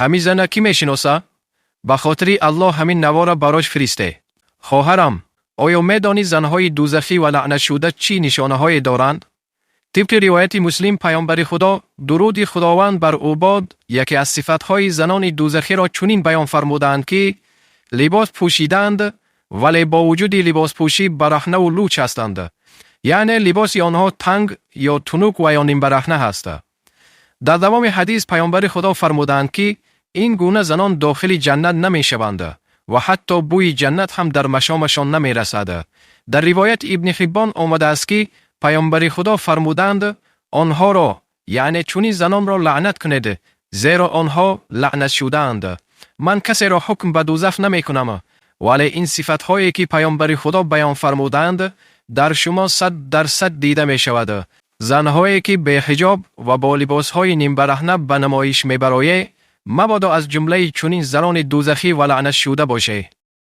Ҳамин зана кӣ мешиноса? Ба хотири Аллоҳ ҳамин навора барош фиристе. Хоҳарам, оё медонӣ занҳои дӯзахӣ ва лаънатшуда чӣ нишонаҳое доранд? Тибқи ривояти Муслим, Паёмбари Худо, дуруди Худованд бар ӯ бод, яке аз сифатҳои занони дӯзахиро чунин баён фармудаанд, ки либос пӯшидаанд, вале бо вуҷуди либоспӯшӣ бараҳнаву луч ҳастанд. Яъне либоси онҳо танг ё тунук ва ё нимбараҳна ҳаст. Дар давоми ҳадис Паёмбари Худо фармудаанд, ки ин гуна занон дохили ҷаннат намешаванд ва ҳатто бӯи ҷаннат ҳам дар машомашон намерасад. Дар ривояти Ибни Ҳиббон омадааст, ки Паёмбари Худо фармуданд: «Онҳоро, яъне чунин занонро, лаънат кунед, зеро онҳо лаънатшудаанд». Ман касеро ҳукм ба дӯзах намекунам, вале ин сифатҳое, ки Паёмбари Худо баён фармудаанд, дар шумо 100% дида мешавад. Занҳое, ки беҳиҷоб ва бо либосҳои нимбараҳна ба намоиш мебароед, мабодо аз ҷумлаи чунин занони дӯзахӣ ва лаънатшуда бошед.